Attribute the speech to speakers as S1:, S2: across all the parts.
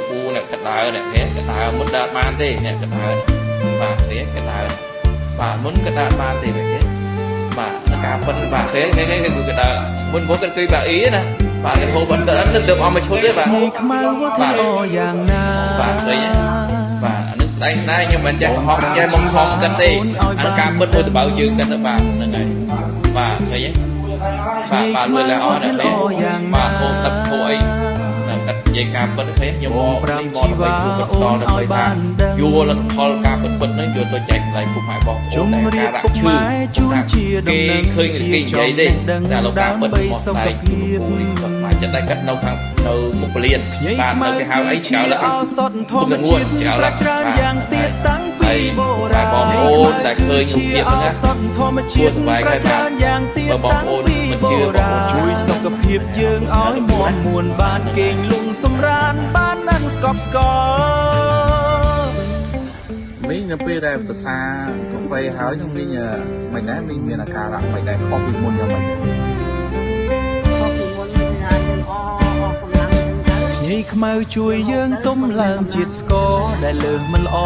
S1: លោកពូអ្នកកដើអ្នកគេកដើមុនដើរបានទេអ្នកកដើបាទគេកដើបាទមុនកដើបានទេគេបាទការប៉ិនបាទគេគេគេគឺកដើមុនមកគាត់គឺបាទអ៊ីណាបាទគេហូបអត់ទៅទៅអស់មួយឈុតទេបាទ
S2: ភ្ញីខ្មៅវធិល្អយ៉ាងណា
S1: បាទឃើញទេបាទអានឹងស្ដែងស្ដែងខ្ញុំមិនចេះកុហកចេះមកខំគិតទេអាការពិតមួយតបៅយើងគិតទៅបាទហ្នឹងហើយបាទឃើញទេបាទបាទលួចแล้วអស់ណាស់បាទហូបទឹកហូបអីណាកាត់និយាយការពិតឃើញខ្ញុំ
S2: បង
S1: មក
S2: ប្រាប់
S1: នេះមក
S2: ជីវ៉ា
S1: ដើម្បីជួប
S2: អូ
S1: បន្ត
S2: នឲ្យ
S1: ដើម្បីថា
S2: បានដឹង
S1: យល់លទ្ធផលការពិតពិតហ្នឹងយកទៅចែកម្លែកពុកម៉ែបងប្អូ
S2: ជុំ
S1: នតែ
S2: រា
S1: កា
S2: បពុក
S1: រដាក់ឈឺ
S2: ម៉ែជូនជាដំ
S1: គេ
S2: ណឹង
S1: ឃើញ
S2: ជា
S1: គេនិយាយទេ
S2: ចំណេះដឹង
S1: តែលោកការពិត
S2: ដើម្បី
S1: មក
S2: សុខ
S1: ស្ដែង
S2: ភាព
S1: ពូនេះក៏ស្បាយចិត្តដែរកាត់នៅខាងនៅមុខពលាន
S2: ខ្ញី
S1: បាទ
S2: ខ្មៅ
S1: នៅគេហៅអី
S2: គឺជា
S1: ចៅល
S2: ឱសថធម្មជាតិប្រាច្រើនយ៉ាងទៀតតាំងពីបុរាណ
S1: បងប្អូនដែលឃើញរូបភាពហ្នឹងណា
S2: ឱសថធម្មជាតិប្រាច្រើនយ៉ាងទៀត
S1: បើបង
S2: តាំង
S1: ប្អូន
S2: ពី
S1: មិន
S2: បុ
S1: ជឿបងប្អូ
S2: រាណ
S1: ន
S2: ជួយសុខភាពយើងឲ្យមាំមួនបានគេងលុងសម្រានបាននឹងស្កប់ស្កល់
S3: មីងនៅពេលដែលភាសាកាហ្វេហើយនឹងមីងមិនដែរមីងមានអាការៈមិនដែរខុសពីមុនយ៉ាងម៉េចដែរ
S4: ខុសពីមុនគឺថាយើងអអស់កម្លាំងហ្នឹងទៅ
S2: ខ្ញីខ្មៅជួយយើងទុំឡើងជាតិស្ករដែលលើសមិនល្អ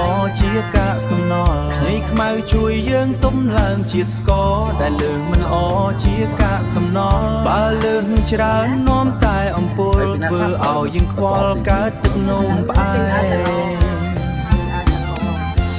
S2: ជាកាកសំណល់ខ្ញីខ្មៅជួយយើងទុំឡើងជាតិស្ករដែលលើសមិនល្អជាកាកសំណល់បើលើសច្រើននាំតែអំពុលធ្វើឲ្យយើងខ្វល់កើតទឹកនោមផ្អែម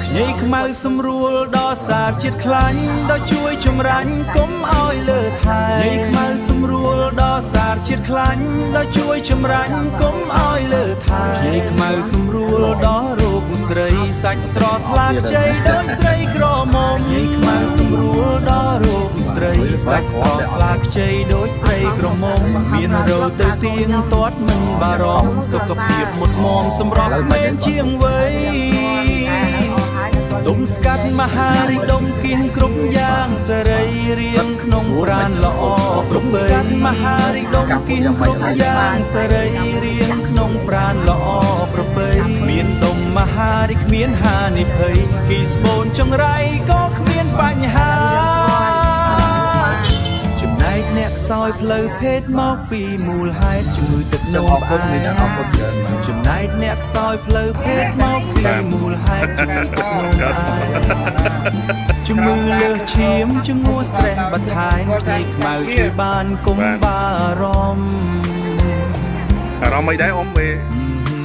S2: ខ្ញីខ្មៅសម្រួលដល់សារជាតិខ្លាញ់ដល់ជួយចម្រាញ់កុំឲ្យលើថែខ្ញីខ្មៅសម្រួលដល់សារជាតិខ្លាញ់ដល់ជួយចម្រាញ់កុំឲ្យលើថែខ្ញីខ្មៅសម្រួលដល់រោគស្ត្រីសាច់ស្រស់ថ្លាខ្ចីដោយស្រីក្រមុំខ្ញីខ្មៅសម្រួលដល់រោគស្ត្រីសាច់ស្រស់ថ្លាខ្ចីដោយស្រីក្រមុំមានរោទៅទៀងទាត់មិនបារម្ភសុខភាពមុតមមសម្រស់ក្មេងជាងវ័យ ទុំស្កាត់មហារីកដុំគៀងគ្រប់យ៉ាងសរីរាង្គក្នុងប្រាណល្អប្រពៃស្កាត់មហារីកដុំគៀងគ្រប់យ៉ាងសរីរាង្គក្នុងប្រាណល្អប្រពៃគ្មានដុំមហារីកគ្មានហានិភ័យគីស្បូនចង្រៃក៏គ្មានបញ្ហា ចំណែកអ្នកខ្សោយផ្លូវភេទមកពីមូលហេតុជំងឺទឹកនោម
S3: អរ
S2: ផ្
S3: គុណមីង
S2: អែ
S3: អរគុណ
S2: ម
S3: ច្រើនបាទ
S2: ចំណែកអ្នកខ្សោយផ្លូវភេទមកពីមូលហេតុជំងឺទឹកនោមផ្អែមជំងឺលើសឈាមជំងឺ stress បន្ថែមខ្ញីខ្មៅជួយបានកុំបារម្ភ
S5: អារម្មណ៍មិនដែរអ៊ំពេល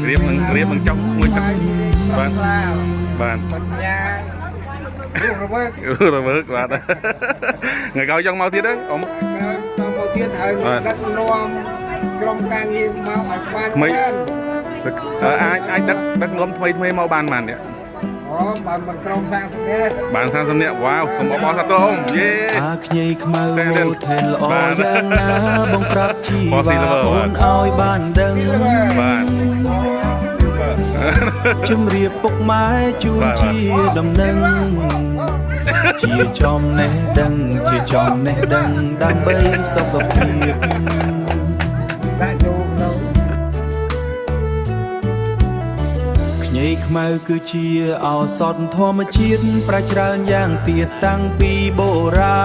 S5: រៀបនឹងរៀបនឹងចុកមួយទឹកបាទបាទ
S6: បញ្ញារស់រវើក
S5: រវើកបាទថ្ងៃក្រោយចង់មកទៀតទេអ៊ំ
S6: ក្រោយតមកទៀតហើយ
S5: បាទ
S6: ដឹកនាំក្រុមការងារមកឲ្យបាន
S5: ថ្មី
S6: ច្រើន
S5: អាចអាចដឹកដឹកនាំថ្មីថ្មីមកបានបាននេះ
S6: អូបានមិនក្រុម30នាក់
S5: បាន30នាក់វ៉ាវសូមអបអរសាទរអ៊ំយេ
S2: អាខ្ញីខ្មៅ
S5: សែន
S2: វថេនល្អ
S5: បាទ
S2: យ៉ាងណាបងប្រាប់ជី
S5: បោះស៊ី
S2: វ៉ា
S5: ល្វើ
S2: អូនឲ្យបានដឹង
S5: បាទ
S2: ជំរាបពុកម៉ែជូន
S5: បាទ
S2: ជាដំណឹង ជាចំណេះដឹងជាចំណេះដឹងដើម្បីសុខភាព
S6: ដាក់ចូលក្នុង
S2: ខ្ញីខ្មៅគឺជាឱសថធម្មជាតិប្រាច្រើនយ៉ាងទៀតតាំងពីបុរា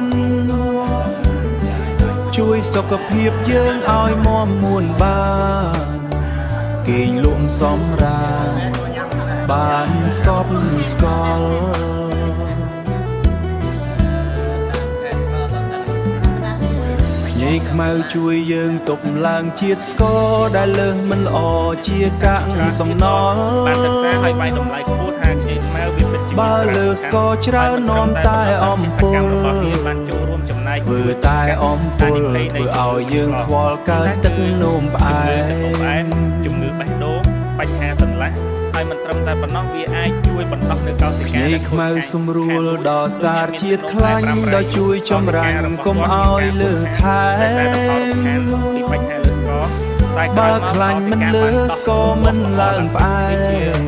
S2: ណជួយសុខភាពយើងឲ្យមាំមួនបានគេងលក់សំរានបានស្កប់ស្កល់ ខ្ញីខ្មៅជួយយើងទប់ឡើងជាតិស្ករដែលលើសមិនល្អជាកាកសំណល់
S7: បានសិក្សាហើយវាយតម្លៃខ្ពស់ថាខ្ញីខ្មៅវាពិតជាមាន
S2: បើ
S7: សារៈ
S2: លើស្ករច្រើននាំតែអំពុល
S7: សកម្មរបស់វាបានចូលរួមចំណែក
S2: ធ្វើតែអំពុលធ្វើឲ្យយើងខ្វល់កើតទឹកនោមផ្អែ
S7: ជំងឺទឹកនោមផ្អែ
S2: ម
S7: មជំងឺបេះដូងបញ្ហាសន្លាក់ហើយមិនត្រឹមតែប៉ុណ្ណោះវាអាចជួយបណ្ដោះនៅកោសិ
S2: ខ្
S7: កា
S2: ញីខ្មៅសម្រួលដល់សារជាតិខ្លាញ់ដល់ជួយចម្រាញ់កុំឲ្យលើថែ
S7: ដោយសារតែផលរំខានពីបញ្ហាលើស្ករតែក្រោ
S2: បើ
S7: យមក
S2: ខ្លាញ់មិនលើស្ករមិនឡើងផ្អែម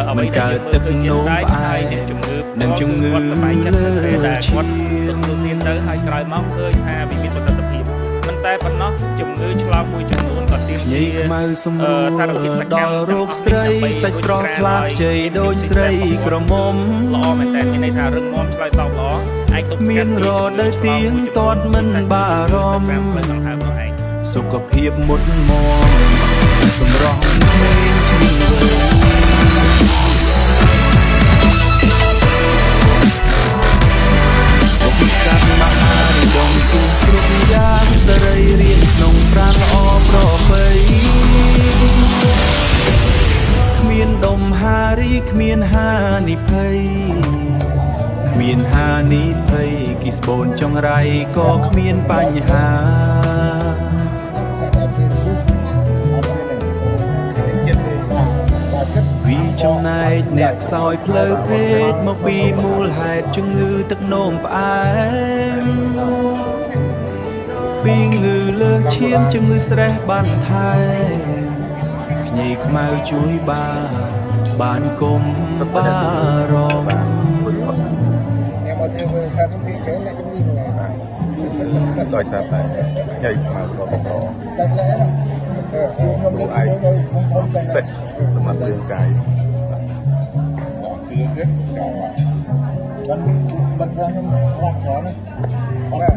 S7: អ្វី
S2: មិន
S7: ដែលយើង
S2: កើតទឹក
S7: មើលឃើញជា
S2: នោម
S7: ស្ដែង
S2: ផ្អែ
S7: ហើយអ្នកជំងឺ
S2: មនិងជំងឺ
S7: គាត់សប្បាយចិត្ត
S2: លើ
S7: នៅពេលដែល
S2: ឈា
S7: គាត់
S2: ម
S7: ទទួលទានទៅហើយក្រោយមកឃើញថាវាមានប្រសិទ្ធភាពមិនតែប៉ុណ្ណោះជំងឺឆ្លងមួយចំនួនក៏ទាម
S2: ខ្ញី
S7: ទារ
S2: ខ្មៅសម្រួល
S7: សារធាតុសកម្ម
S2: ដល់រោគស្ត្រីសាច់ស្រស់ថ្លាខ្ចីដូចស្រីក្រមុំ
S7: ល្អមែនតើមានន័យថារឹងមាំឆ្លើយតបល្អអាចទប់ស្កាត់
S2: មានរដូវទៀងទាត់មិនបារម្ភ
S7: តាមផ្លូវដង្ហើមនោះឯង
S2: សុខភាពមុតមមសម្រស់ក្មេ គ្មានហានិភ័យគ្មានហានិភ័យគីស្បូនចង្រៃក៏គ្មានបញ្ហា វីចំណែកអ្នកខ្សោយផ្លូវភេទមកពីមូលហេតុជំងឺទឹកនោមផ្អែមពីងឺលើសឈាមជំងឺស្រេះបានថែមខ្ញីខ្មៅជួយបានបានគុំបារម្ភ
S6: អ្នកមកធ្វើថាខ្ញុំពីច្រើនអ្នកជំនាញហ្នឹង
S5: ដោយសារតែញ៉ៃខ្មៅក៏បន្ត
S6: តែឡែខ្ញុំលើកខ្ញុំធំតែ
S5: សេះសម្រាប់រាងកាយ
S6: គឺគឺចង់បានបានខ្ញុំរកច្រើនអត់